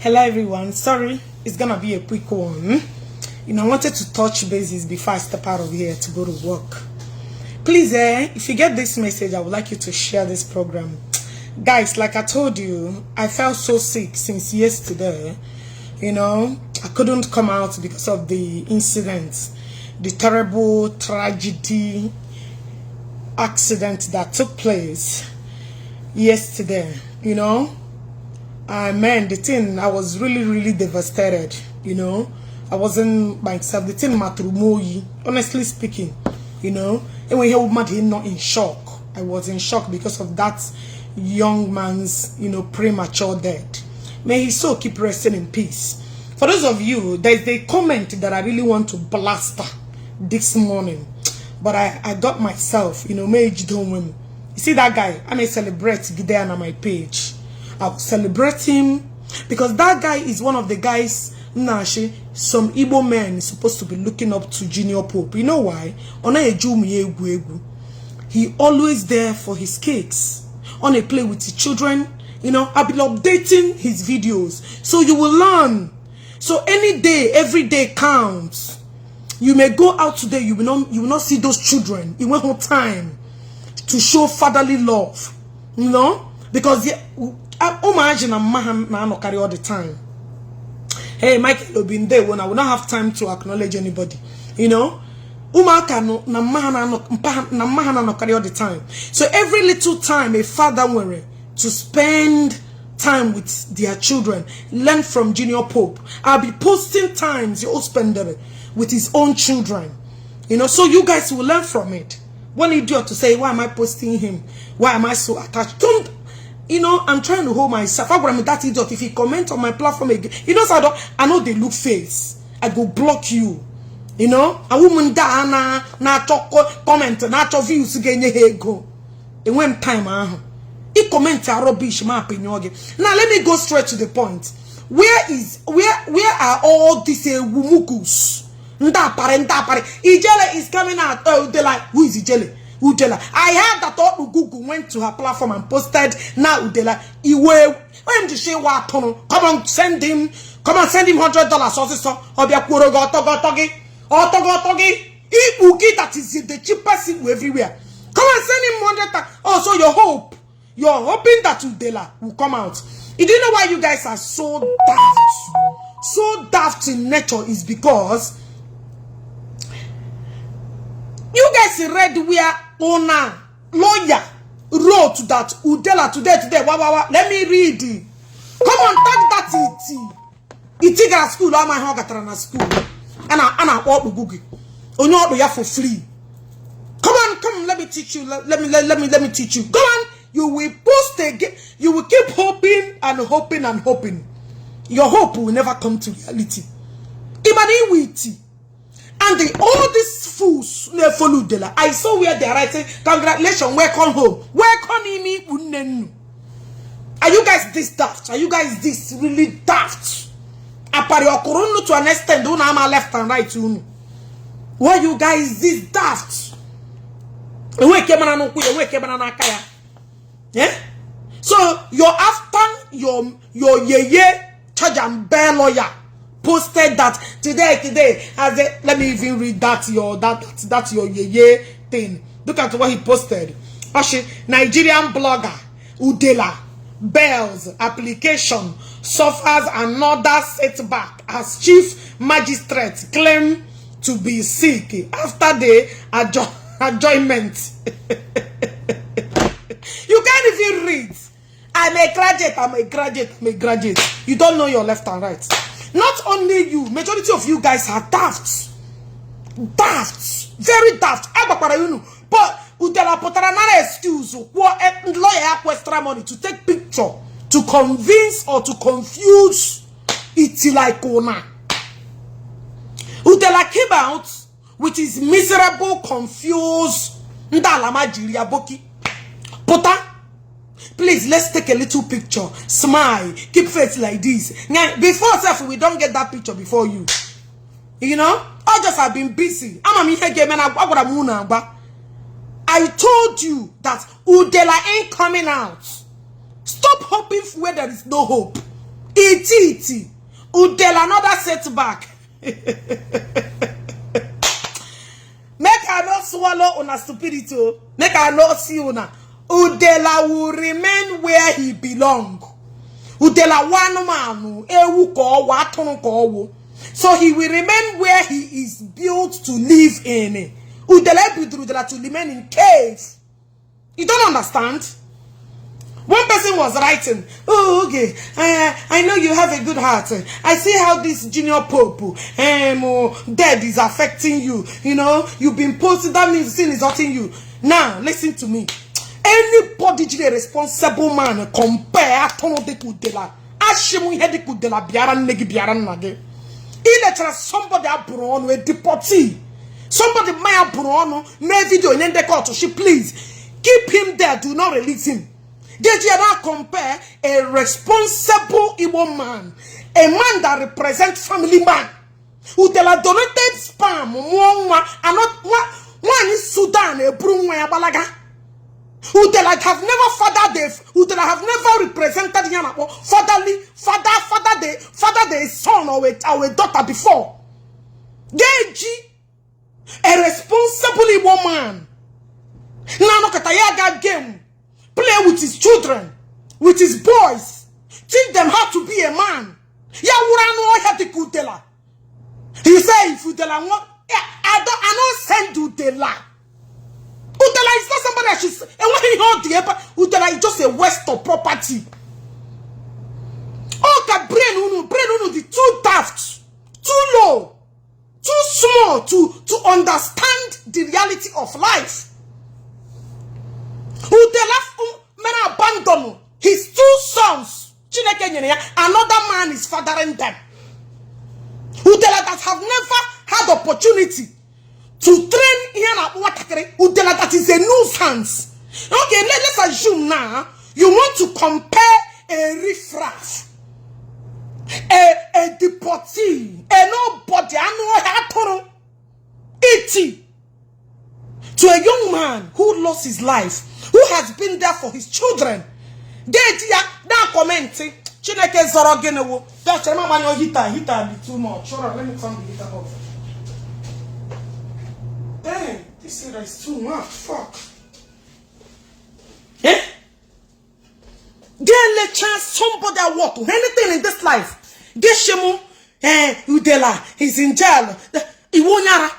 Hello everyone, sorry, it's gonna be a quick one. I wanted to touch bases before I step out of here to go to work. Please, if you get this message, I would like you to share this program. Guys, like I told you, I felt so sick since yesterday. I couldn't come out because of the incident, the terrible tragedy accident that took place yesterday. Man, the thing, I was really devastated. I wasn't myself. The thing matrumoyi, honestly speaking, and when you not in shock, I was in shock because of that young man's premature death. May he so keep resting in peace. For those of you, there's a comment that I really want to blast this morning, but I got myself, made don't win. You see that guy? I may celebrate Gideon on my page. I'll celebrate him because that guy is one of the guys some Igbo men is supposed to be looking up to Junior Pope. You know why? He always there for his cakes. On a play with his children. I've been updating his videos. So you will learn. So any day, every day counts. You may go out today, you will not see those children. You won't have time to show fatherly love. Because imagine a man no carry all the time. Hey, Michael will be there when I will not have time to acknowledge anybody. Umaka no carry all the time. So every little time a father were to spend time with their children, learn from Junior Pope. I'll be posting times you all spend with his own children. So you guys will learn from it. One idiot to say, why am I posting him? Why am I so attached? Don't. I'm trying to hold myself. I'm that idiot. If he comment on my platform again, so I know they look face. I go block you. A woman da na comment na views again go. And when time he comment rubbish my opinion. Now let me go straight to the point. Where are all these wumukus? Ijele is coming out. Oh, they're like, who is Ijele? Udele. I heard that all Google went to her platform and posted now Udele. Iwe. When did she want to come on, send him $100 also. Ibuki, that is the cheapest thing everywhere. Come and send him $100. Oh, so you're hoping that Udele will come out. You do know why you guys are so daft? So daft in nature is because you guys read where owner lawyer wrote that Udele today. Wow. Let me read it. Come on, tag that it got school. All my hog school. And I walk to Google. On your for free. Come. Let me teach you. Let me teach you. Go on. You will post again. You will keep hoping and hoping. Your hope will never come to reality. And all these fools they follow Udele. I saw where they are writing, congratulations, welcome home. Welcome me. Are you guys this daft? Are you guys this really daft? To an extent, don't have my left and right. Why you guys this daft? So you're after your yeye charge and bear lawyer posted that today as a, let me even read that your yeye thing. Look at what he posted. Nigerian blogger Udele Bell's application suffers another setback as chief magistrate claim to be sick after the adjournment. You can't even read. I'm a graduate. You don't know your left and right. Not only you, majority of you guys are daft. Very daft. But Udele put another excuse what lawyer extra money to take picture to convince or to confuse it like owner. Udele came out with his miserable, confused Pota, please, let's take a little picture. Smile. Keep face like this. Now, before self, we don't get that picture before you. I just have been busy. I told you that Udele ain't coming out. Stop hoping for where there is no hope. Iti. Udele another setback. Make I not swallow on a stupidity. Make I not see una. Udele will remain where he belong. Udele one man. Ewu ko watonu ko. So he will remain where he is built to live in. Udele to remain in cave. You don't understand? One person was writing, oh, okay, I know you have a good heart. I see how this junior pope dead is affecting you. You know, you've been posting, that means sin is hurting you. Now, listen to me. Anybody responsible man compare to the kudela. Ashimu head kudela biaran negi biaran nage. Illetera somebody abroad with deportee. Somebody may abroad may video in the court. She please keep him there. Do not release him. Did you ever compare a responsible Igbo man, a man that represents family man, who tell a donated spam, and not one is Sudan, a Brunway Balaga, who tell I have never fathered who tell I have never represented Yana, father the son or a daughter before. Deji, a responsible Igbo man. Now look at a game. Play with his children, with his boys. Teach them how to be a man. He say if Udela want, I don't send Udela. Udela is not somebody that should. And when he hold the paper, Udela is just a waste of property. Oh, brain the too daft, too low, too small to understand the reality of life. Udele abandon his two sons. Another man is fathering them. Udele that have never had opportunity to train Udele that is a nuisance. Okay, let's assume now you want to compare a riffraff, a deportee, a nobody, to a young man who lost his life, who has been there for his children. Now commenting. Chineke zoro genewo. That's mama no heater be too much. Sure, let me turn the heater off. Damn, this heater is too much. Fuck. Eh? Get a chance somebody walk to anything in this life. Get Shemu, Udela, he's in jail. Iwonyara.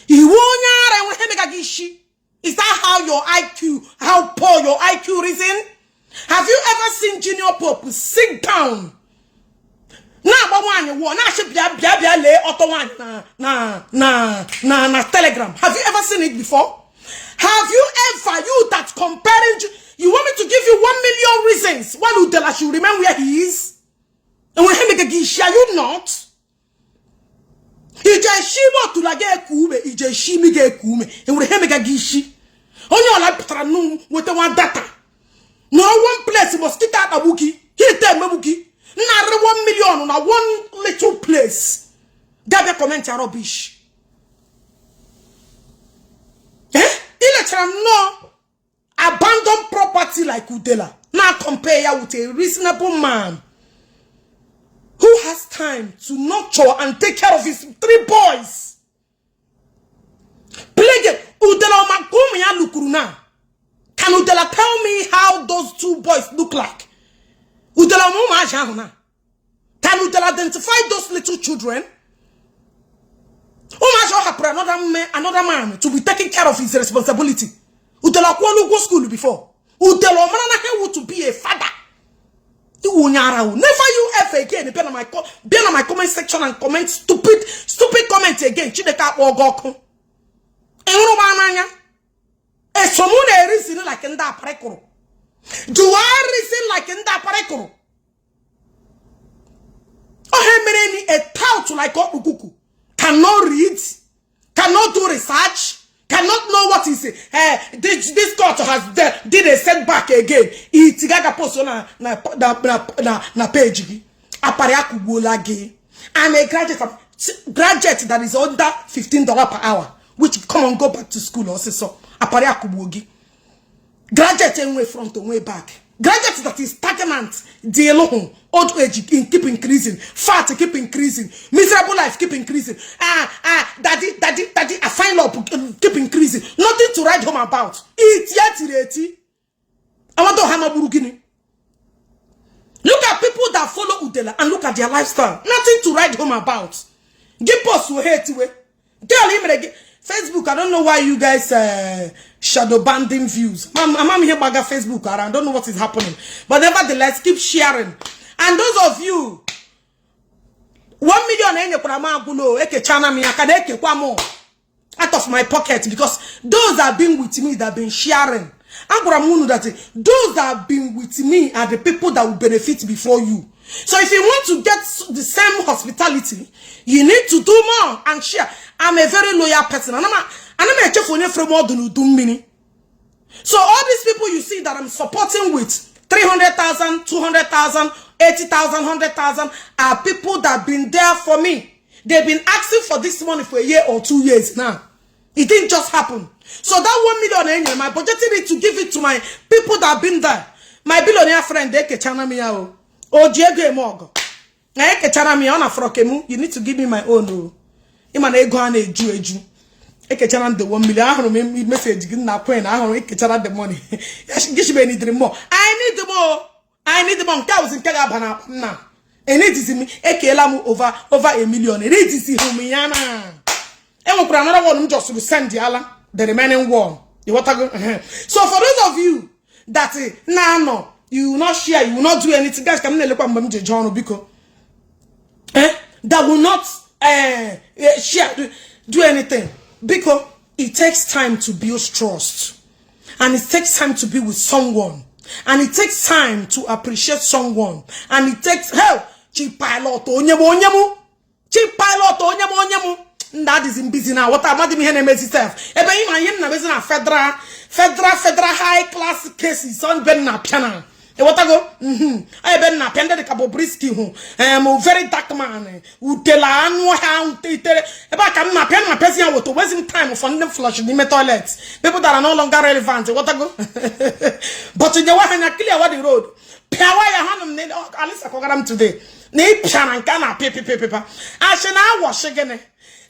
Iwonyara when he make a Ishi. Is that how your IQ, how poor your IQ reason? Have you ever seen Junior Pope sit down? Na Telegram. Have you ever seen it before? Have you ever, you that comparing, you want me to give you 1 million reasons why Udela should remain where he is? And when he make a gish, are you not? Ije shibo to la ge kume, ije shimi ge kume, and we have a gishi. On your life, with the one data. No one place was kicked out a bookie. He tell me bookie. Not 1 million on one little place. That comment rubbish. Eh? No abandoned property like Udela. Now compare with a reasonable man who has time to nurture and take care of his 3 boys. Plague Udela Makumi ya lukuruna. Can Udela tell me how those 2 boys look like? Udela Muma Jahuna. Can Udela identify those little children? Another man to be taking care of his responsibility. Udela Kwalu go school before. Udela Manana to be a father. Never you ever again be on my comment section and comment stupid comment again. Chideka Ogoku. Someone reason like in that parekoro. Do I reason like in that parekoro? Oh, a tout like Okuku cannot read, cannot do research, cannot know what is this culture has did a setback again. It's gaga post na page. Apariaku bulagi. I'm a graduate that is under $15 per hour. Which come on, go back to school also. So, apare akubugi. Graduate way front and way back. Graduates that is stagnant, dear old age keep increasing, fat keep increasing, miserable life keep increasing. Daddy, I find love keep increasing. Nothing to write home about. It I want to hammer burugini. Look at people that follow Udele and look at their lifestyle. Nothing to write home about. Give us to hate way. Tell him again. Facebook, I don't know why you guys shadow banding views. I'm here by Facebook, I don't know what is happening. But nevertheless, keep sharing. And those of you, 1 million out of my pocket, because those that have been with me, that have been sharing. Those that have been with me are the people that will benefit before you. So if you want to get the same hospitality, you need to do more and share. I'm a very loyal person. And I'm a chef for more than do mini. So all these people you see that I'm supporting with 300,000, 200,000, 80,000, 100,000 are people that have been there for me. They've been asking for this money for a year or 2 years now. It didn't just happen. So that 1 million, my budgeting it to give it to my people that have been there. My billionaire friend, they can me out. Oh, Diego Mogo. You need to give me my own. Iman ego and a Jew. Ekechana the 1 million. I don't message. I don't the money. Need more. I need more. I need the more. Cows in Kagabana now. And it is me. Ekelamu over 1 million. It is Humiana. And another one just to send the remaining one. So for those of you that no, you will not share, you will not do anything, guys, come look at John Biko. That will not share, do anything. Because it takes time to build trust. And it takes time to be with someone. And it takes time to appreciate someone. And it takes help. Cheap pilot, cheap pilot, that is in busy now. What about me and myself? Ebe ima yem na bezina federal high class cases on ben na piano. E what I go? I ben na pende de Cabo Brisky hu. I am a very dark man. Udele anu ha untitere. Eba kam na piano na person what wasting time for them flush in the toilets. People that are no longer relevant. What I go? But in the one na clear what the road. Power ya hanum ne at least I got today. Ne piano kana paper. Ashena wash again.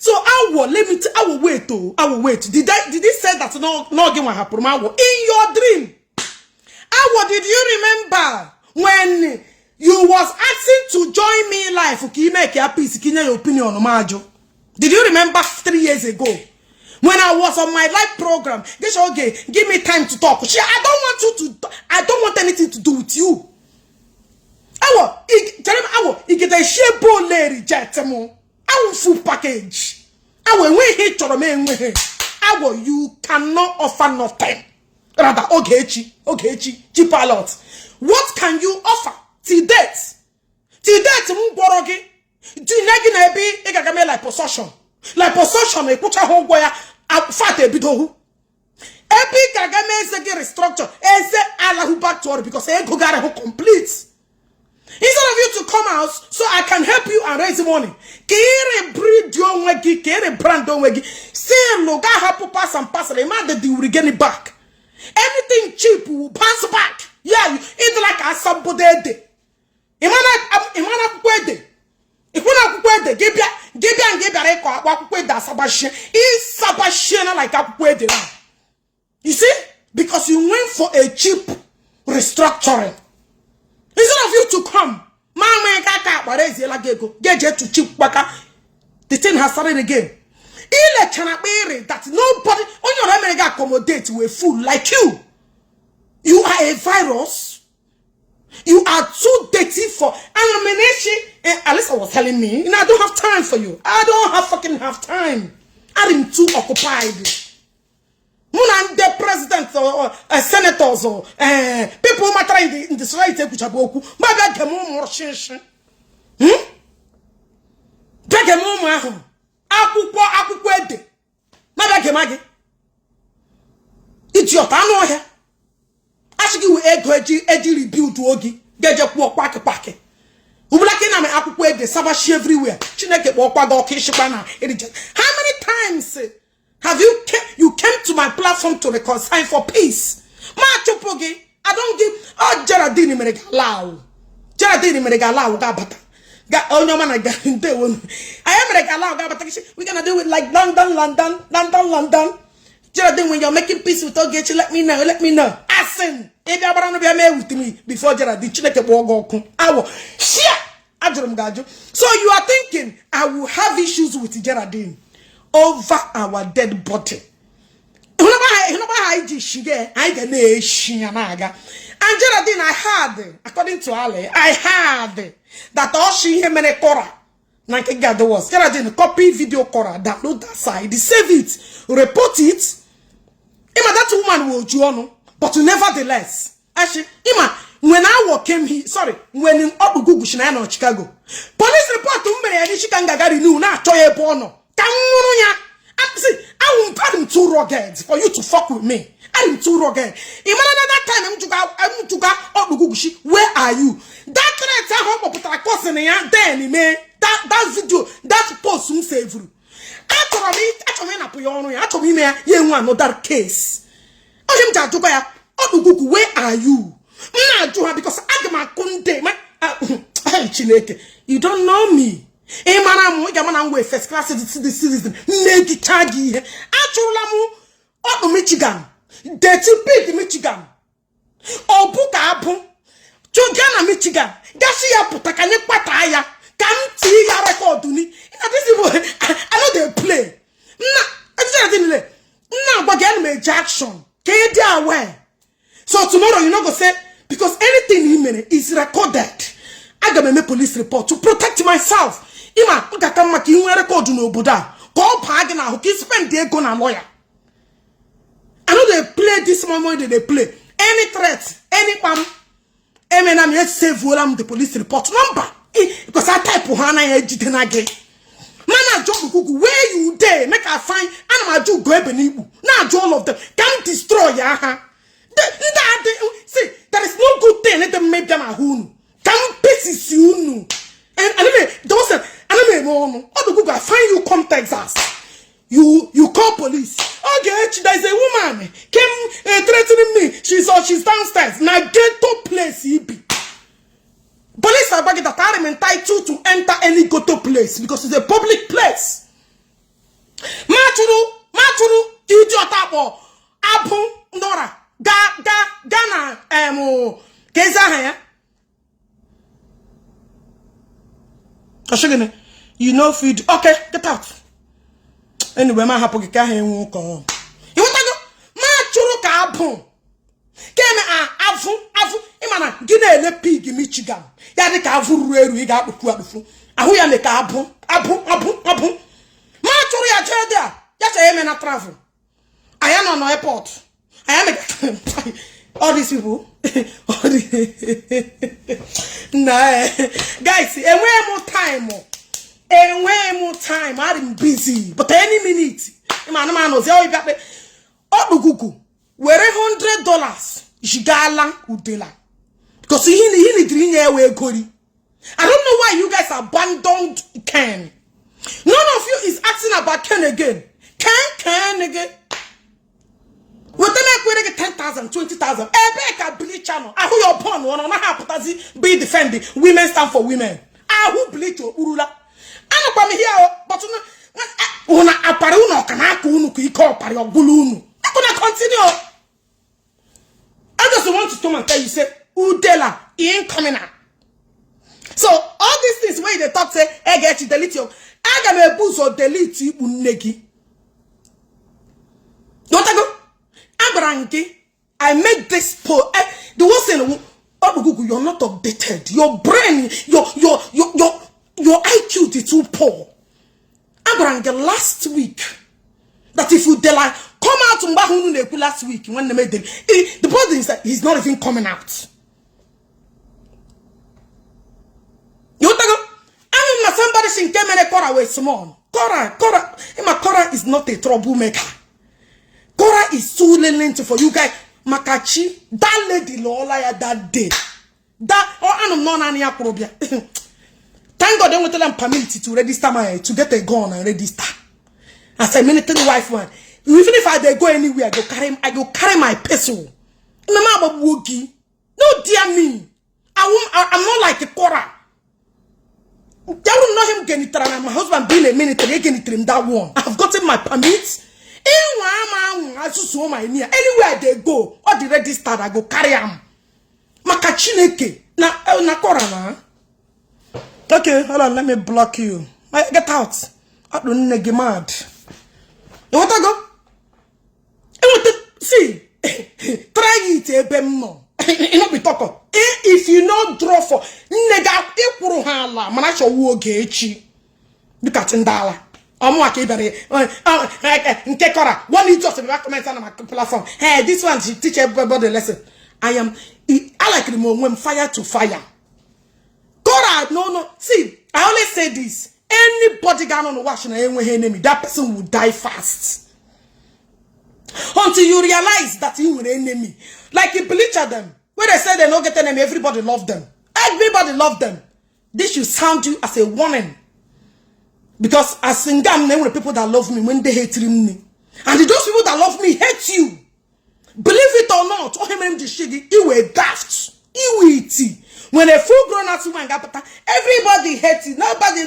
So I will wait. I will wait. Did he say that no game will happen? In your dream. Did you remember when you was asking to join me live? Make your peace, your opinion on Majo. Did you remember 3 years ago? When I was on my live program, okay, give me time to talk. I don't want anything to do with you. I get a share lady jet. Full package. You cannot offer nothing. Rather, okay, cheap a lot. What can you offer? Till date, mborogi. Do nagi be egagame like possession. Like possession, a kucha hogwaya fat a bidohu. Epi gagame is a restructure. Eze Allahu back to because ego got a complete. Instead of you to come out so I can help you and raise money. Kere breed your wegi, kere brand on wegi. Say no ga hapu pass and pass. The man that you will get it back. Anything cheap will pass back. Yeah, it's like a somebody. Imana kwede. Ikuna kwede. Gebia and gebia reko wakwede sabashe. Is sabashe na like kwede na. You see? Because you went for a cheap restructuring. Instead of you to come, get to cheap waka. The thing has started again. That nobody on your America accommodate to a fool like you. You are a virus. You are too dirty for Alice was telling me, I don't have time for you. I don't have time. I'm too occupied. Muna the president or senators or people matter in the society which are boku. Maybe get more shin. Get more akukwede. Maybe get magi. It's your time here. Ask you ego rebuild ogi. Get your kwake. Ubulake na me akukwede sabashi everywhere. Chineke kwakwa okishipana. How many times have you came to my platform to reconcile for peace? Ma chupogi, I don't give. Oh, Geraldine Merigalaw. Geraldine Merigalaw, Gabata. Oh, no man, I got in there. I am Merigalaw, Gabata. We're gonna do it like London. Geraldine, when you're making peace with Ogechi, let me know. Asin. If you're going to be a man with me before Geraldine, check a walk. I will. So you are thinking I will have issues with Geraldine over our dead body. And Geraldine, I heard, according to Ali, I heard that all she him and Cora. Was Geraldine copy video Cora, download that side, save it, report it. Ima that woman will join, but nevertheless, actually, Ima, when I came here, sorry, when in Obugu Shinano Chicago, police report to me and Shikangagari knew not Toye Bono. See, I won't put him too rugged for you to fuck with me. I'm too rugged. In that time, I'm to go Obugushi. Where are you? That threat I hope put a course in then, that video, that post soon save you. Another case. Where are you? Because you don't know me. First class citizen. Michigan. Dirty pig Michigan. Chugana Michigan. Gashi Putakane Pataya. Come see your record. I know they play. Now, but get me Jackson. Can you aware? So tomorrow you not go say because anything he mean is recorded. I gotta make police report to protect myself. Ima ukakamaki you record no Buddha. Call Pagana who can spend their gun and lawyer. I know they play this moment they play. Any threat, any pam, I'm yet save the police report number. Because I type Hana Ejitenage. Man, John Google, where you there? Make a find and do grab an Igbo. Now, all of them can destroy ya. See, there is no good thing. Let them make them a hoon. Come pieces you. And anyway, those are anyway, other Google, I find you come Texas. You call police. Okay, there's a woman came threatening me. She's downstairs. Now get to place he be. Police are back that I am entitled to enter any go-to place because it's a public place. Maturu, idiot abo, abu, Nora, Ghana, Keza, you know feed. Okay, get out. Anyway, my happy can walk on. You want to go? Maturu kabu. Avu, imana gina le pig Michigan. Ya de ka avu rueru I ga akpu afu. Ahu ya le ka abu. Ma churu ya je there. Ya say me na travel. I am on airport. I am all these people. Nah, guys, way more time. I'm busy, but any minute. Imana man no say oh you got the Obugugu. Where $100 Jigala Udele. Because he need green air way Gori. I don't know why you guys abandoned Ken. None of you is asking about Ken again. Ken again. What the make 10,000, 20,000. Ebeka bleach channel. I who your porn one on a be defending. Women stand for women. I who bleach your urula. I don't come here, but una aparuno kanaka unu kuiko pari ogulunu. I'm gonna continue. I just want to come and tell you, say, Udele, he ain't coming out. So, all these things where they talk, say, I get you delete you. I got a boost or delete you, unegi. Don't I go? Abrangi, I made this post. The one saying, oh, Google, you're not updated. Your brain, your IQ is too poor. Abrangi, last week, that if Udele come out to last week when they made the problem is that he's not even coming out. You want to go? I mean, somebody saying came and Cora way small. Cora is not a troublemaker. Cora is too lenient for you guys. Makachi, that lady Lola that day. That or I'm not any problem. Thank God they won't tell them permit to register to get a gun and register. As a military wife one. Even if I go anywhere, I go carry my pistol. No, dear me. I'm not like a Cora. They will know him getting it. My husband being a military, getting it that one. I've gotten my permits. Anywhere they go, or the register, I go carry them. Makachineke. Na Cora na. Okay, hold on, let me block you. Get out. I don't need get mad. You want to go? See, try it a bit more. You know, be talking. If you not draw for nega, ekuru hala, manasho wogechi. Look at Ndala. I'm walking very. Nkekora. One is just a comment on my platform. Hey, this one she teach everybody the lesson. I like the moment fire to fire. Cora, no. See, I always say this. Anybody got on the washing enemy, that person will die fast. Until you realize that you were an enemy. Like you belittle them. When they say they don't get enemy, everybody love them. Everybody love them. This should sound you as a warning. Because as Singam, there were people that love me when they hate me. And those people that love me hate you. Believe it or not, you were daft. You were when a full grown ass woman got everybody hates it. Everybody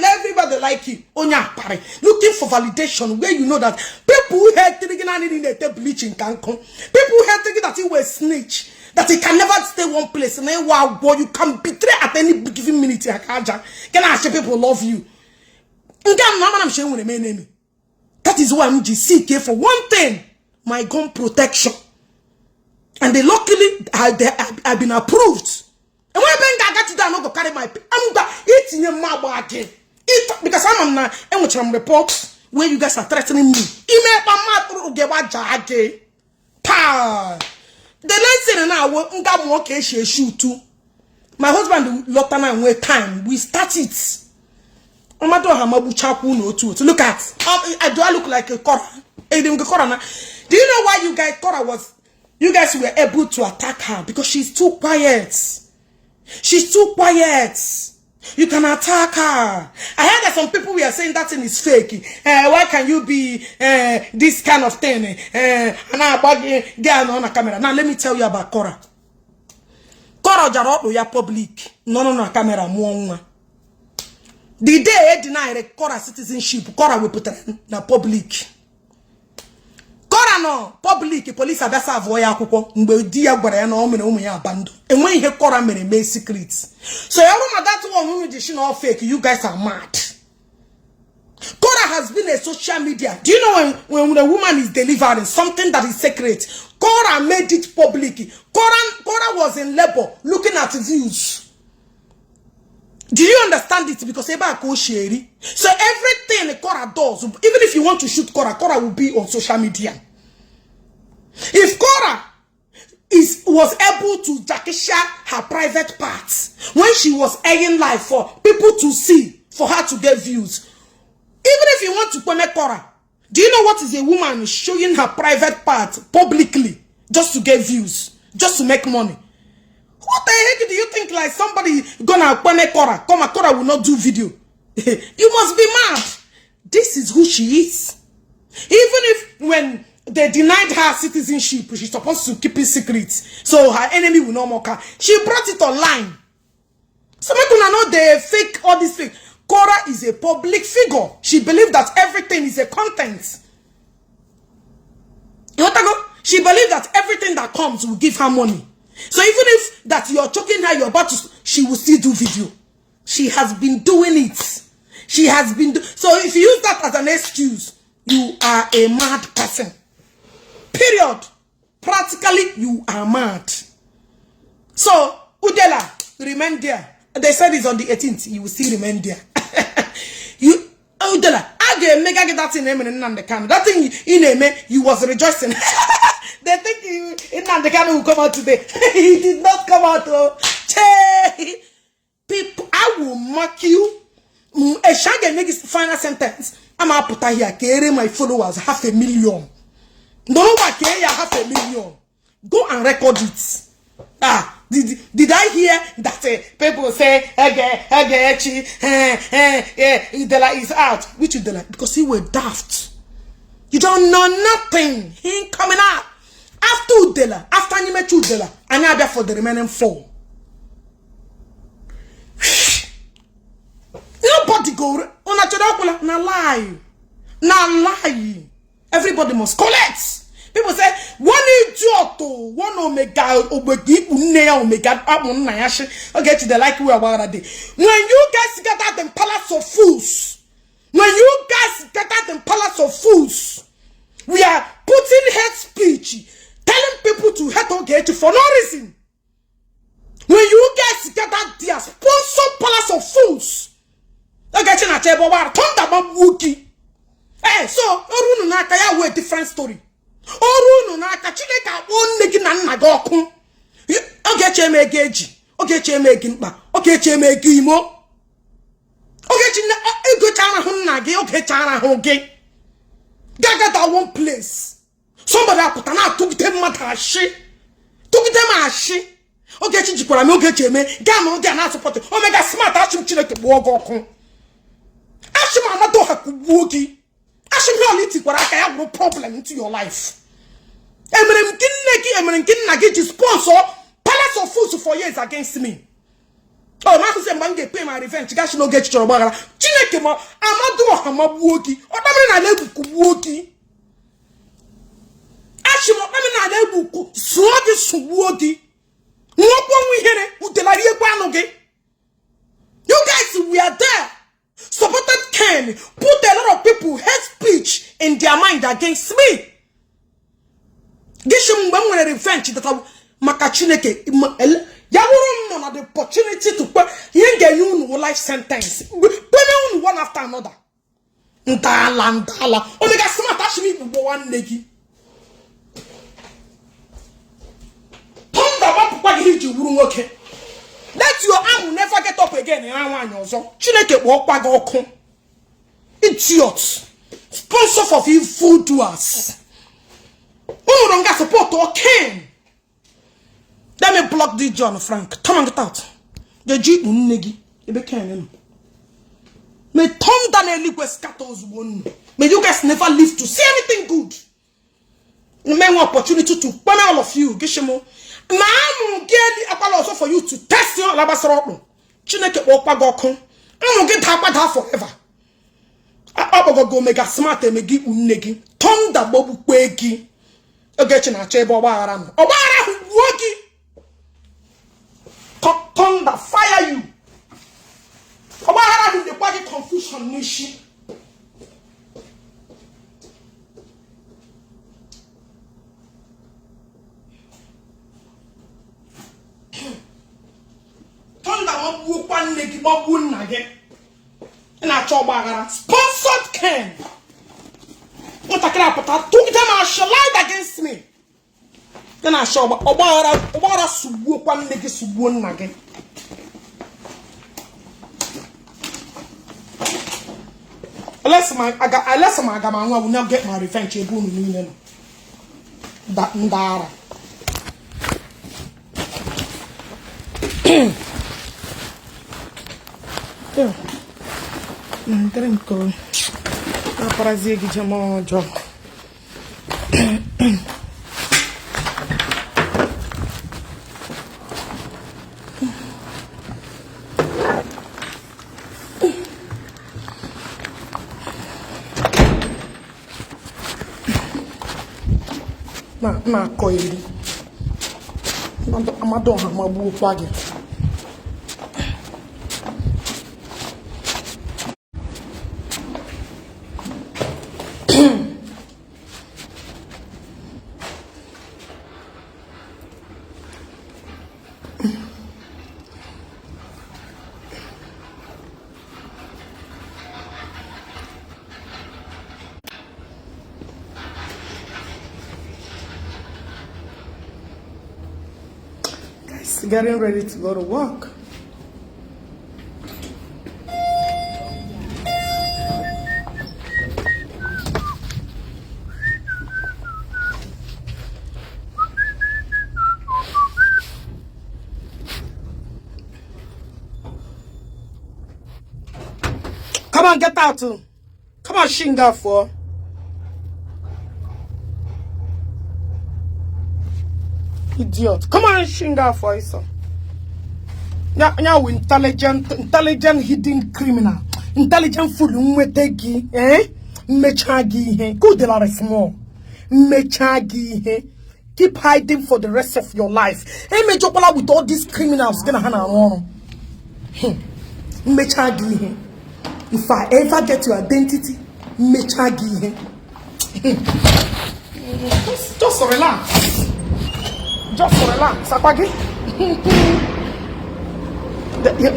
like it. Looking for validation where you know that people who hate the bleaching can come. People who hate that you were snitch. That he can never stay one place. And then wow, boy, you can betray at any given minute. Can I say people love you? That is why I'm GCK for one thing. My gun protection. And they luckily have been approved. And when I got to that, I'm not going to carry my eating your mouth again. Because I'm not and reports where you guys are threatening me. The next thing now, shoot too. My husband locked and wait time. We start it. Look at. Do I look like a Cora? Do you know why you guys were able to attack her? Because she's too quiet. She's too quiet. You can attack her. I heard that some people were saying that thing is fake. Why can you be this kind of thing? And now get on a camera. Now let me tell you about Cora. Cora Jarot ya public. No camera mo. The day denied Cora citizenship, Cora will put it na public. Cora no public police abasa avoya kuko mgbe dia gbara ya na o mere umu ya abando. Enwe ihe Cora mere me secrets. So everyone that one who is not fake, you guys are mad. Cora has been a social media. Do you know when a woman is delivering something that is secret, Cora made it public. Cora was in labor looking at views. Do you understand it? Because so everything Cora does, even if you want to shoot Cora will be on social media. If Cora was able to jackisha her private parts when she was airing live for people to see, for her to get views. Even if you want to connect Cora, do you know what is a woman showing her private part publicly just to get views, just to make money? What the heck do you think? Like somebody gonna connect Cora? Cora will not do video. You must be mad. This is who she is. Even if when they denied her citizenship, she's supposed to keep it secret, so her enemy will not mock her. She brought it online. Some people know they fake all this fake. Cora is a public figure. She believes that everything is a content. You want to go? She believes that everything that comes will give her money. So even if that you're choking her, you're about to, she will still do video. She has been doing it. She has been so if you use that as an excuse, you are a mad person. Period. Practically, you are mad. So, Udele, remain there. They said it's on the 18th. You will still remain there. Udele, I get mega get that in name and the camera. That thing in name, you was rejoicing. They think in the camera will come out today. He did not come out. Oh, people, I will mark you. A shaggy make his final sentence. I'm out put here. Carry my followers 500,000. No one care 500,000. Go and record it. Did I hear that people say Udele is out? Which Udele? Because he were daft. You don't know nothing. He ain't coming out. After Udele, after you met Udele, and you for the remaining 4. Nobody go on a chadakula, na lie. Na lie. Everybody must collect. People say, one idiot, one omega, omega, okay, to the like we are about day. When you guys get out them palace of fools, when you guys get out them palace of fools, we are putting hate speech, telling people to hate okay for no reason. When you guys get out their sponsor palace of fools, okay, to na table war, turn the bomb wookie. Eh, so, Orunu Nakaya with different story. Orunu Nakachine ka one nigga na go. Okay, cheme geji. Okay, cheme gimba. Okay, cheme gimo. Okay, china go chana hunagi. Okay, chana hoge. Gaga that one place. Somebody put an out took them matashi. Took them ashi. Okay, chijipura me okay cheme. Gamo de na support. Omega smart ashim chile to walk on. Ashim amado hakubuki. Reality, but I have no problem into your life. Emerenkinagi sponsor palace of fools for years against me. Oh, my husband man pay my revenge. Gash no get your bagara. Chinekema amadu hamabuoki. Odamre na lebu kubuoki. Ashimo na lebu ku suogi subuoki. Nwokwo wihere udelari ekwanoge. You guys, we are there. Supported Ken, put a lot of people hate speech in their mind against me. Gishim when revenge that Makachineke Yawurum on the opportunity to put Yenga life sentence. One after another. Ndala. Omega smart actually one negi. Ponda what did you okay? That your arm will never get up again. Chineke walk back or come. Idiots. Sponsor for food to us. Oh, don't get support or can. Let me block this John Frank. Come and get out. The Jeep negi. You can. May Tom Daniel scatters one. May you guys never live to see anything good. You may want opportunity to burn all of you. Gishimo. Now get also for you to test your labasoro. Chineke walk back or come. I don't get that forever. I go mega smart and megi unegi. Tom da bobu kweki. You get in a chebo waram. Obara woki. Tom da fire you. Obara in the body confusion nishi. Sponsored Ken. What I can put took them I shall lied against me. Then I shall Obara Subu one nigga Subun again. Unless my gamma will not get my revenge a boom in that Ndara. Drink para zig jamo job. Na koili. Amado hamabu kwage. Getting ready to go to work. Come on, get out. Come on, Shinga for. Idiot. Come on, shinga for it. Now intelligent hidden criminal. Intelligent fool mwetegi. Mechagi he. Good de la small. Mechagi he. Keep hiding for the rest of your life. Hey, me chokola with all these criminals. Gonna hana on. Mechagi he. If I ever get your identity, mechagi he. Just relax. Just relax. Apagi.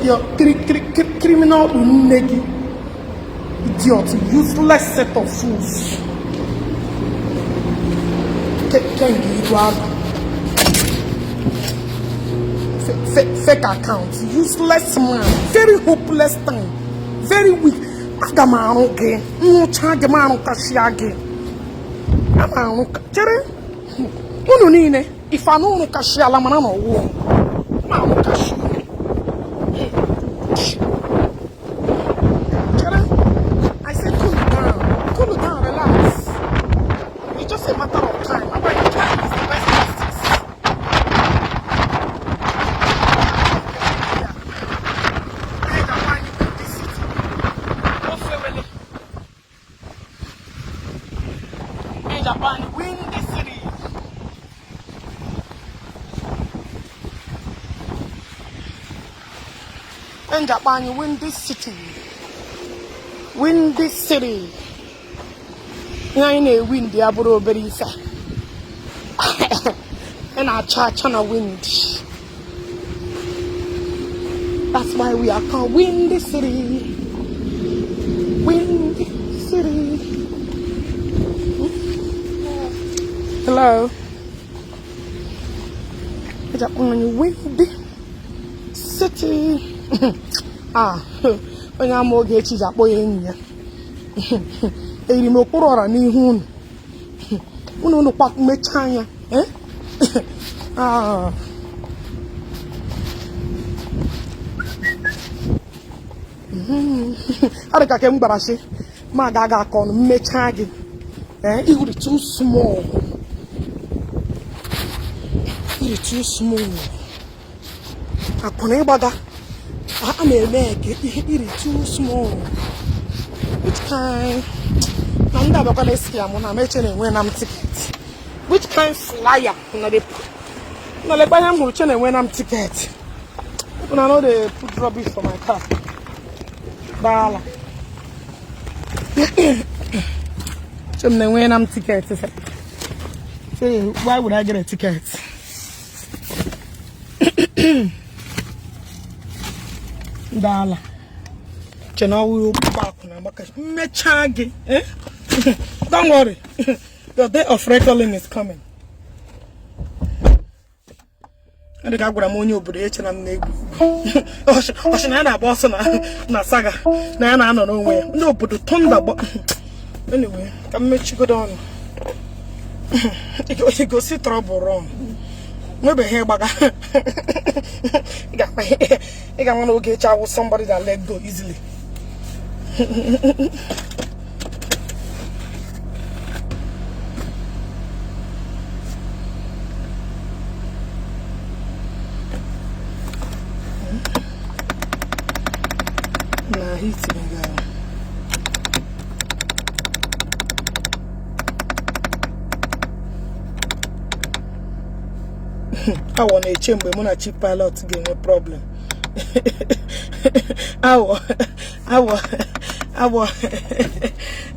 Your criminal negi. Idiot. Useless set of fools. Fake accounts, useless man, very hopeless thing, very weak. Agamano again, no chagamano kashiage. Amano chere. Ununine, if I know no kashiala manano wo. Mano kashi. Chere, I said cool down, relax. It's just a matter of time. Japan win this city. And Japan win this city. Win this city. Nine win the Aburo Berisa. And our church on a wind. That's why we are called win this city. Win this city. Hello. Japan windy city. When I'm more get is a boy in here. A remote or a new home. Uno no park me China, eh? I can't embarrass it. My gaga con me Chagi. It would be too small. It's too small. I can't baga. I'm a leg. It's too small. Which kind? I'm never gonna see. I'm gonna mention when I'm ticket. Which kind flyer? No, they buy him when I'm ticket. When I know they put rubbish for my car. Bala. So when I'm ticket. Say, why would I get a ticket? Dala. Will back Mechagi. Don't worry. The day of recalling is coming. And the guy would ammonia bridge and I'm neighbor. Oceana boss na saga. Nana, no way. No, but the thunder. Anyway, come make you go down. You go see trouble wrong. Maybe here, but I want to get out with somebody that let go easily. Nah, he's sitting down. I want a chamber, I'm not cheap pilot to get no problem.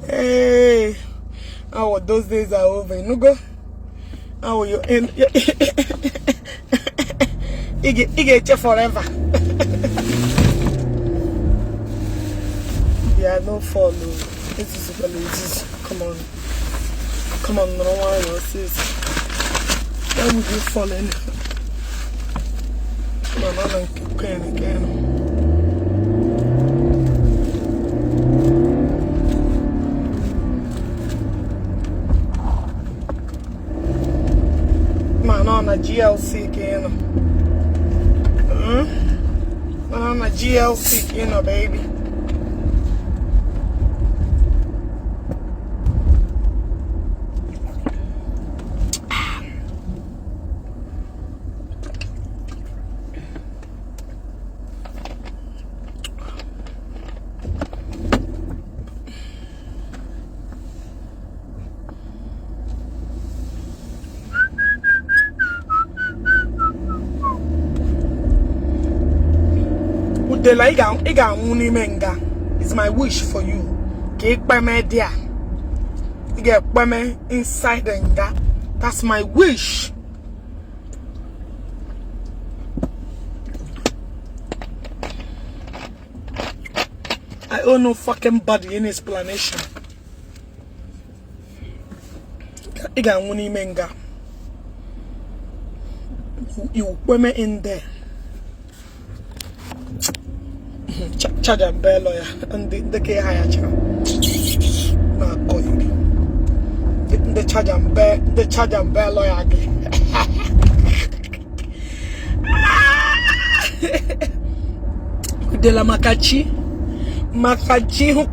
Hey, those days are over. You go. How you end? You get you forever. Yeah, no follow. This is easy. Come on, no one else is. Why would you fall in? Come on, I'm going again. Man, on a GLC again. On a GLC again, baby. Udele iga muni menga. It's my wish for you. Ke ikpeme dia. Iga ikpeme inside the nga. That's my wish. I owe no fucking body in explanation. Iga muni menga. You women in there. Charge and bear lawyer and the K higher child. The charge and bear lawyer again. De la Makachi who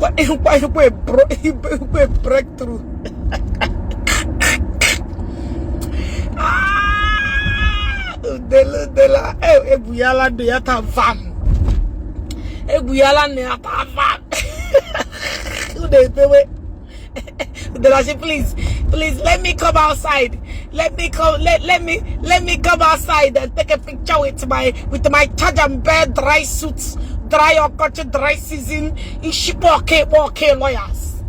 breakthrough. De la ebuyala de yata van. Ebuyala ne yata van. Please let me come outside. Let me come outside and take a picture with my charge and bear dry suits, dry or culture dry season. Ishi okay lawyers.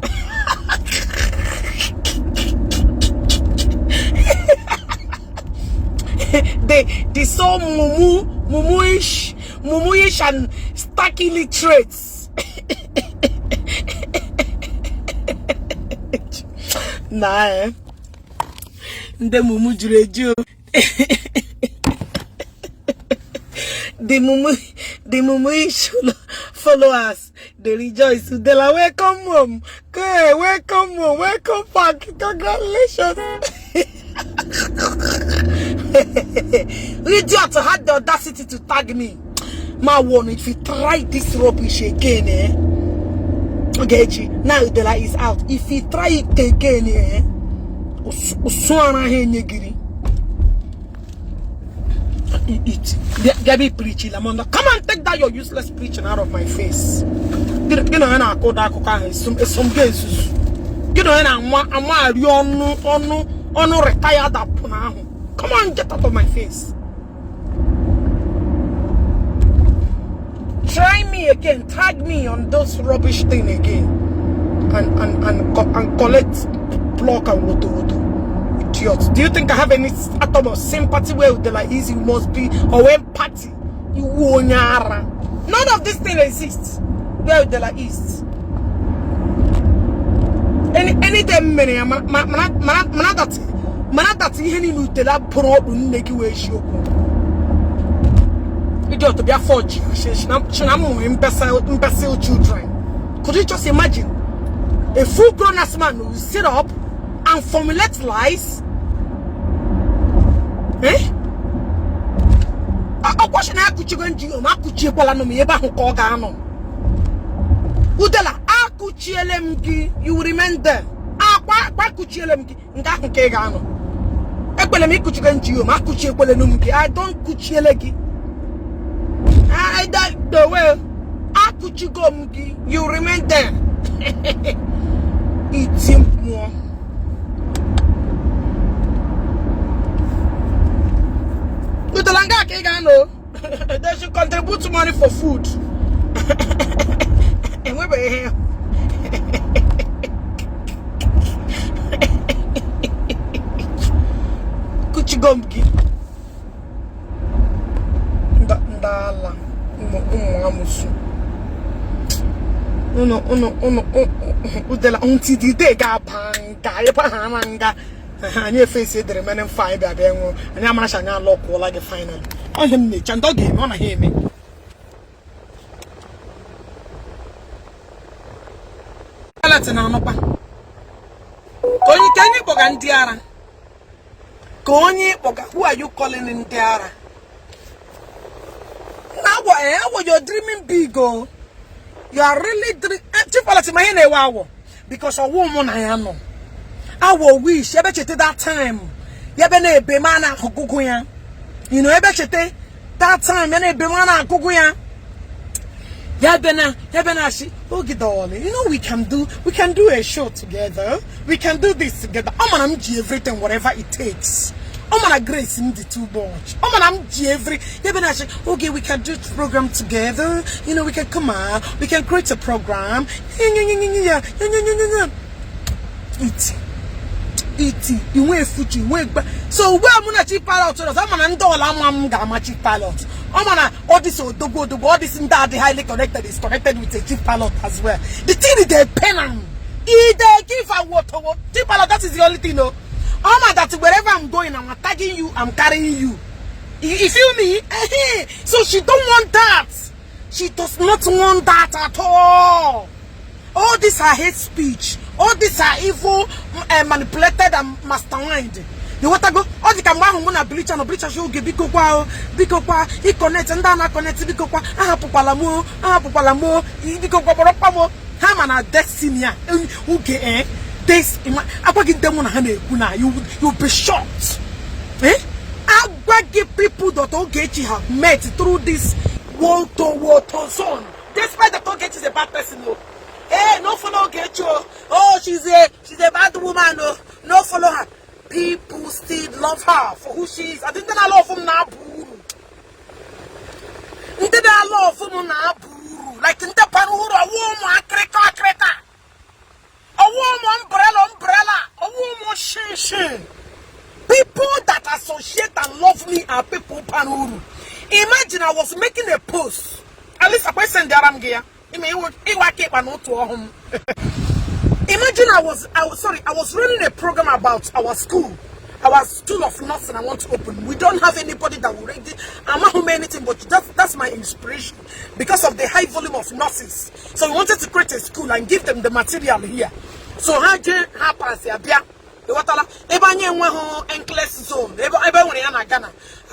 They so mumuish and stark illiterates. Nah, the mumu jureju. The mumuish followers, they rejoice. They like, welcome home. Okay, welcome home. Welcome back. Congratulations. Idiot had the audacity to tag me. My one, if you try this rubbish again, okay, now Udele is out. If he try it again, Get me preaching, Lamanda. Come on, take that your useless preaching out of my face. You know, I call that some cases. You know, I'm retired up now. Come on, get out of my face. Try me again, tag me on those rubbish thing again, and collect block and woto. Idiots. Do you think I have any atom of sympathy where Udele is? You must be or empathy. You wonyara. None of this thing exists where Udele is. Any time many manadati heni Udele pro unneki we shoku. Idiot to be a forge. Imbecile children. Could you just imagine a full-grown ass man who will sit up and formulate lies? Eh? Udele, you will remain there. I don't kuchielegi. I don't the way. You remain there. It's simple. They should contribute money for food. And we're here. Kuchigomgi. Ndala. Udele unti di de ga panga ye pa hamanga anya face the remaining 5 bia be nwo anya amara shanya lock like the final on him ne chando game on him ala tina no pa konyi kenyi boga ndiara konyi boga who are you calling ndiara now what you're dreaming big oh. You are really because a woman I am. I will wish you bet that time. You bet be man kukuya. You know, bet that time you be man kukuya. Yabena she darling. You know we can do a show together. We can do this together. I'm gonna do everything, whatever it takes. Omana grace in the too much. Omana I'm every. Okay, we can do the program together. You know, we can come out. We can create a program. Eat. You wait food. You wait. So where I'm gonna cheap pilot. I'm gonna $1 cheap pilot. All this dogo, all this in that the highly connected is connected with a cheap pilot as well. The thing is they penam. They give a water. Cheap pilot, that is the only thing, no. That wherever I'm going, I'm attacking you, I'm carrying you. You feel me? So she don't want that. She does not want that at all. All these are hate speech. All these are evil, manipulated and mastermind. You want to go? All the camera who wanna bleach and bleach show give biko he connect and then I connect biko popalamo biko borapamo hamana destiny okay this I give them you'll be shocked. I give people that Ogechi have met through this water zone. Despite that Ogechi is a bad person, no. Hey, no follow Ogechi. Oh, she's a bad woman, no follow her. People still love her for who she is. I didn't love from Nabu. Didn't love from Nabu. Like in the Panuru, a warm creka. A warm umbrella. A warm shin. People that associate and love me are people Panuru. Imagine I was making a post. At least a person there I'm here. Imagine I was running a program about our school of nursing I want to open. We don't have anybody that will read it. I'm not home anything, but that's my inspiration because of the high volume of nurses. So we wanted to create a school and give them the material here. So I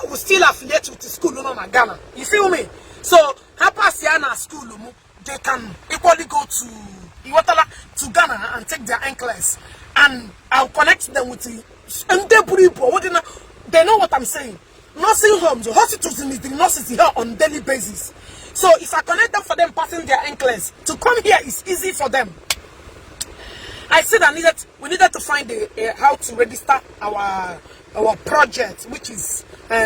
will still affiliate with the school in Ghana. You feel me? So school they can equally go to Ghana and take their class, and I'll connect them with the they know what I'm saying. Nursing homes, hospitals need the nurses here on daily basis. So if I connect them for them passing their class to come here is easy for them. I said we needed to find how to register our project, which is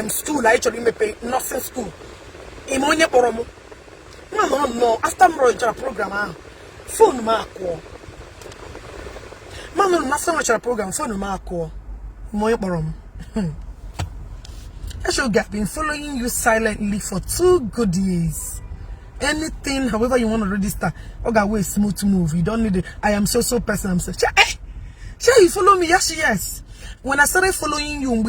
school. I actually pay nursing school. Imonye poromo. No, after my program, phone marko. Mama, after my program, phone marko. Moye borom. I should have been following you silently for 2 good years. Anything, however you want to register, okay, way smooth move. You don't need it. I am so person. I'm so. You follow me? Yes. When I started following you,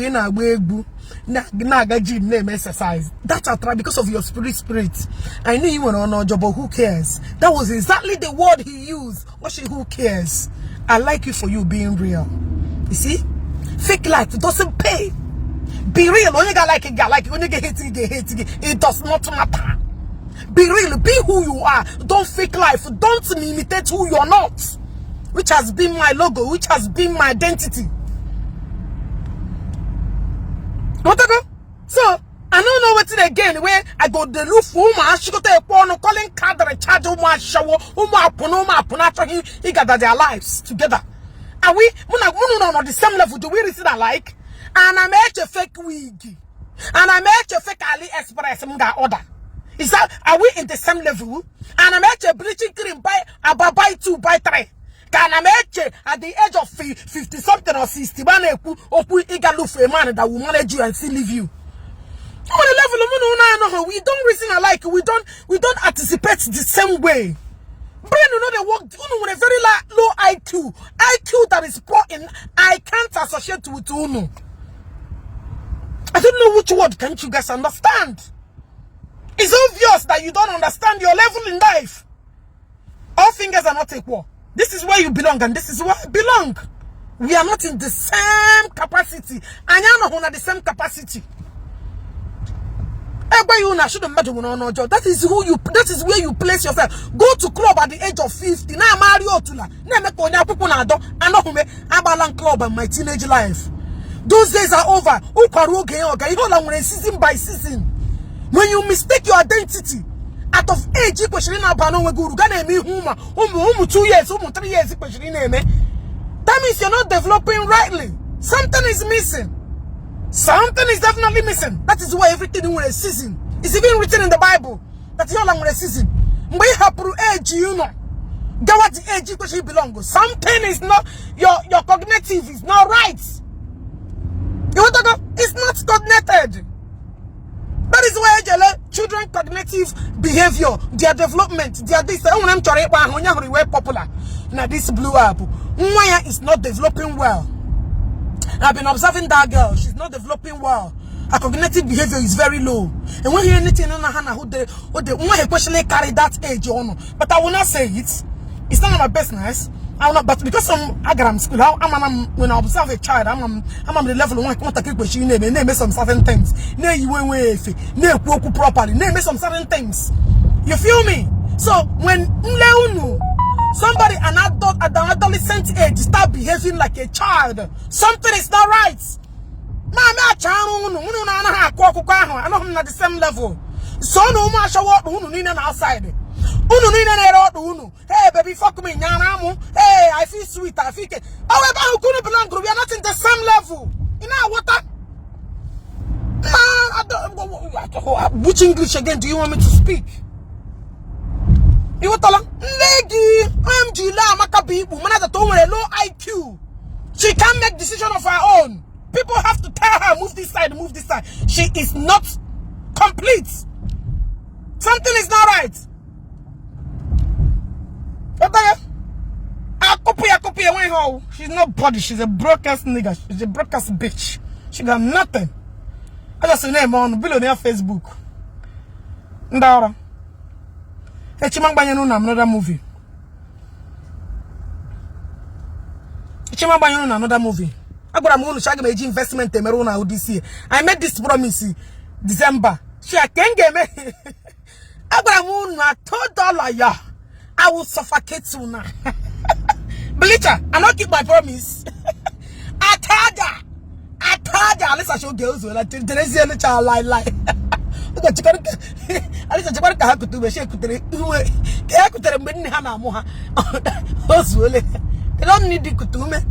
name exercise. That's a try because of your spirit. I knew you were on our job, but who cares? That was exactly the word he used. Who cares? I like you for you being real. You see? Fake life doesn't pay. Be real. When you got like a guy, like when you get hate, it does not matter. Be real. Be who you are. Don't fake life. Don't imitate who you're not. Which has been my logo, which has been my identity. So I don't know what's it again where I go the look for my calling card recharge he got their lives together. Are we on the same level? Do we receive that like? And I made a fake wig. And I made a fake AliExpress order. Is that are we in the same level? And I made a bleaching cream buy 2 buy 3. Can I make at the age of 50 something or 60 man look for a man that will manage you and still leave you? On the level we don't reason alike, we don't anticipate the same way. Brain they work with a very low IQ. IQ that is poor in I can't associate with Uno. I don't know which word can't you guys understand. It's obvious that you don't understand your level in life. All fingers are not equal. This is where you belong and this is where I belong. We are not in the same capacity. And you're not in the same capacity. That is who you. That is where you place yourself. Go to club at the age of 50. Now Mario Tula. I club in my teenage life. Those days are over. Season by season. When you mistake your identity out of age, 2 years, 3 years, that means you're not developing rightly. Something is missing. Something is definitely missing. That is why everything in a season. It's even written in the Bible that you're long a season. We have to age, you know. Get what the age you belong. Something is not your cognitive is not right. You want to go? It's not coordinated. That is why children cognitive behavior, their development, their this. I want them to be popular. Now this blue apple, Mwaya is not developing well. I've been observing that girl. She's not developing well. Her cognitive behavior is very low. And when you hear anything on Hannah who they especially carry that age on. But I will not say it. It's none of my business. I will not, but because I'm agram school, when I observe a child, I'm on the level of one to keep she name some certain things. Name properly, name some certain things. You feel me? So when somebody an adult at the adolescent age start behaving like a child, something is not right. I know I'm not the same level. So no matter what outside. Hey baby, fuck me, hey, I feel sweet, I feel it. However, who couldn't belong to? We are not in the same level. You know what? Which English again do you want me to speak? You want to lady, I'm Ijele, Makabi, woman that don't a low IQ. She can't make decision of her own. People have to tell her, move this side, move this side. She is not complete. Something is not right. She's not body, she's a broadcast nigga, she's a broadcast bitch. She got nothing. I just say name on billionaire Facebook. Ndara. Hey, Chimangbanyo na another movie. Chimangbanyo na another movie. Agora investment temeruna this year. I made this promise December. She can get me. Agora $2 ya. I will suffocate sooner. Bleacher, I not keep my promise. Attire. At least I show girls like Teresa and child lie. At least I have to do a shake with the Hana Moha. They don't need the kutume.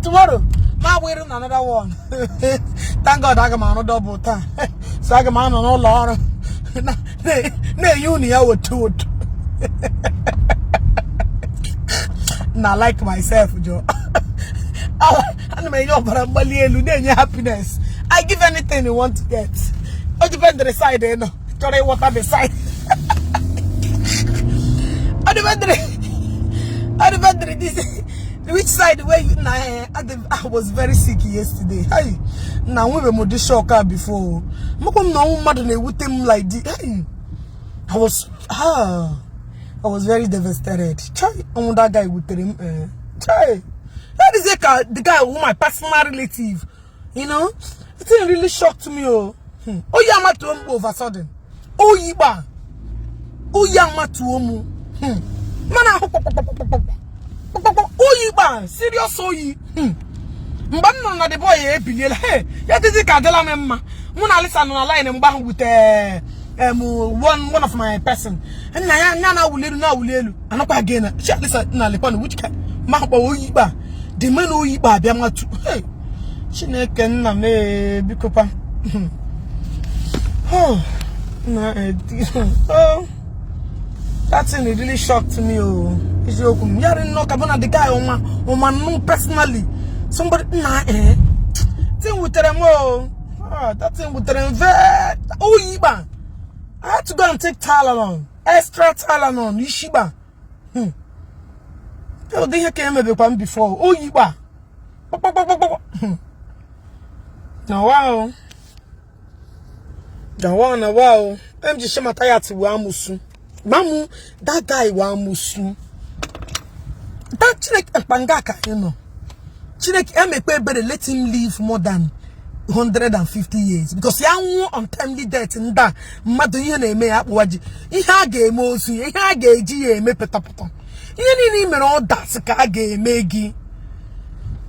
Tomorrow, now wearing another one. Thank God I got on double time. So I got on all Laura. No, you need to it. Now, like myself, Joe. I may know, but I'm happiness. I give anything you want to get. I depend on the side, you know. Try what on the side. I depend on this. Which side where you I was very sick yesterday. Hey, now we were the shocker before. No matter with him like this. I was very devastated. Try on that guy with him. Try. That is the guy who my personal relative. You know, it really shocked me. Oh, Yama to him over sudden. Oh, Yiba. Oh, Yama to him. Man, Oyiba, serious oyi. Mbano na the boy ebinyele. Hey, ya didi kadela memma. Muna listen on line mba with one of my person. And na wulelu. Anakwa again. She listen na lepon which kind. Mahba oyiba. The man oyiba bia matu. Hey. Chineke nna me bikopa. Oh. Oh. That thing really shocked me. Oh, it's your the guy on my personally. Somebody thing with them. That thing with them. Oh, Iba. I had to go and take Tylenol, extra Tylenol, Ishiba. They came before. Oh, Iba. Now wow. I'm just tired to Wamusu. Mamu, that guy wa Muslim. That Chilek Pangaka, you know. Chilek Emekwe let him live more than 150 years. Because he has untimely death in that. Maduye me Iwaji. Iha ge mosu, iha ge ji me petapoto. Yeni me all that sika ge megi.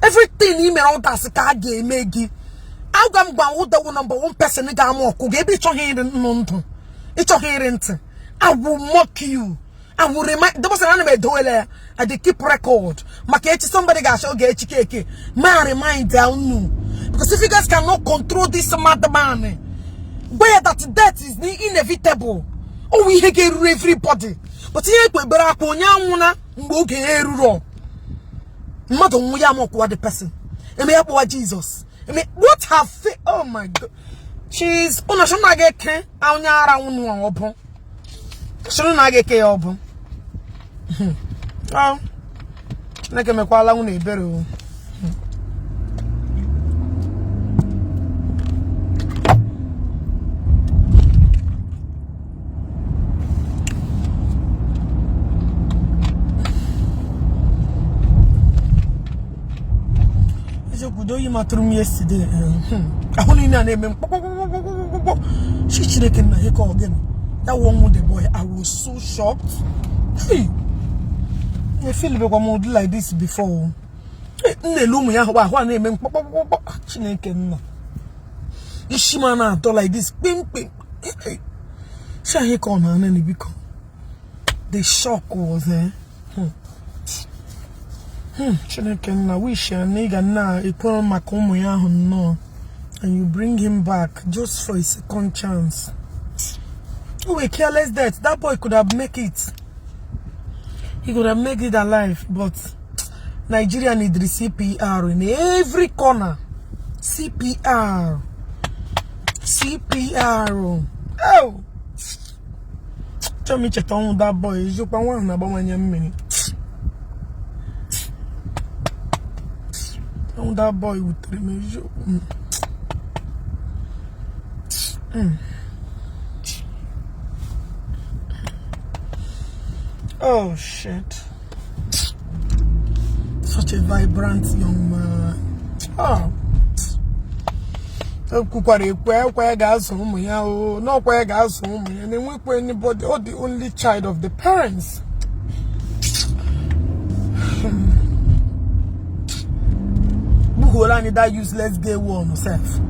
Everything he me all that sika ge megi. Agam gba wo the number one person ga mo ko ge bi cho hin nonto. It's your hearing. I will mock you. I will remind the person I keep record. Makechi, somebody got show get cake. Man, remind down. Because if you guys cannot control this madman, where that death is inevitable. Oh, we hate everybody. But here we barakonya mboke eruro. Mother muyamo kwa the person. Eme yapo Jesus. Eme what have faith? Oh my God. She's una shona geke awnyara unu obon. Shona geke obon. Oh. Neke me kwala unu ebere. Do you matter yesterday? I only name she chilling na he call again. That one with the boy, I was so shocked. Hey, I feel like like this before. Nelumi ya wa name chineke na. Ishi mana do like this. Ping. She he call na nani because the shock was there. Chineke na wish a nigga na equal makomo ya no, and you bring him back just for a second chance. Oh, a careless death. That boy could have made it. He could have made it alive, but Nigeria need the CPR in every corner. CPR. Oh, tell me check on that boy. You can want about 1 minute. That boy with remain. Oh shit. Such a vibrant young man. Oh. Anybody or the only child of the parents. That useless gay one herself.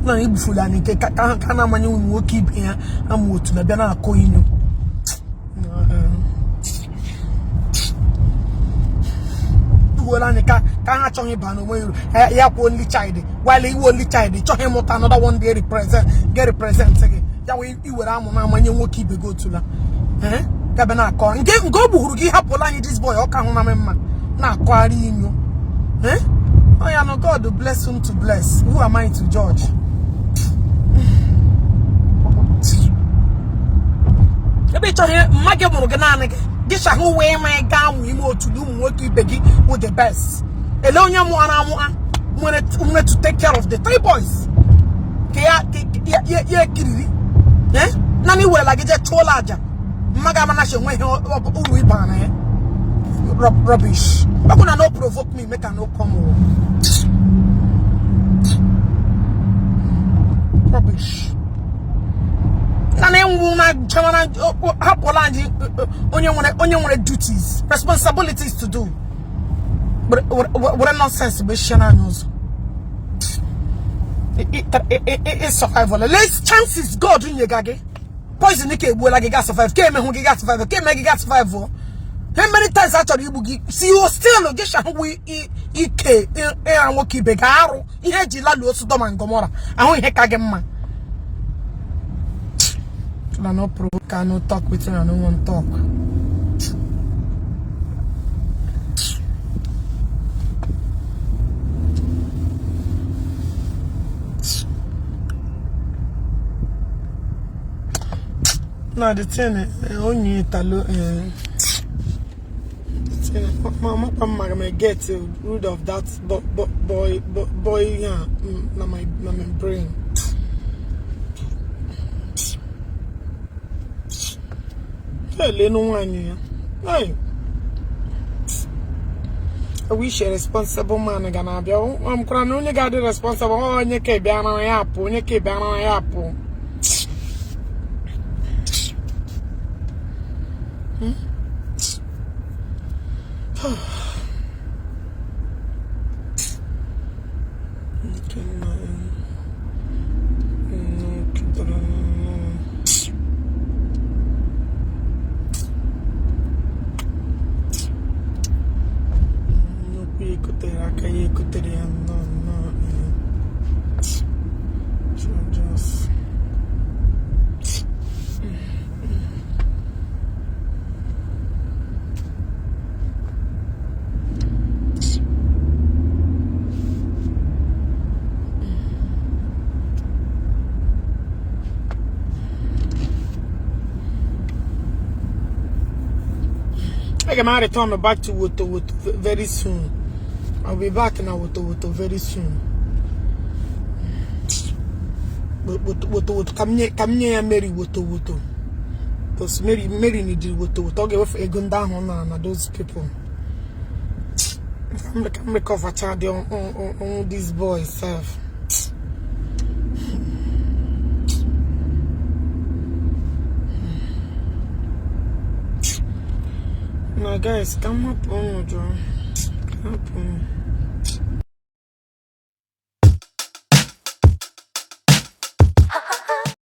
No, you fulani kana many will keep here and what to the Bena coin. Can't show him only child while he only child. Show him what another one day get represent again. That way you were when you will keep a go to la. Eh? Gabana corn. Go Burugi Hapolani this boy or can't remember. Now, quarrying you. Eh? Oh, yeah, no, God will bless whom to bless. Who am I to judge? With the best. To take care of the 3 boys. Nani will like it larger. Rubbish. But when I no provoke me, make I no come home. Rubbish. Only duties, responsibilities to do. But what nonsense be shenanigans. It's survival. Let's chances God in your gage. Poison Nicky will like a gas survive. Came and who got survive. Came make gas survive. How many times actually you see you still get we EK and what keep a garo? He had Jilalu Sodom and Gomorrah. I want Hekagema. I no provoke, I no talk with you, I don't want to talk. No, the thing only Italo. Mama, I'm get rid of that boy, yeah, my brain. I wish a responsible man gonna be. I'm crying only got the responsible. Oh, you can't be on apple, you can't be on apple. gonna return back to Woto very soon. I'll be back in Woto very soon. Woto come near Mary Woto. Because Mary need Woto. Talk about a gun down on those people. I'm recover child on these boys self. Now guys, come up on John. Come up on.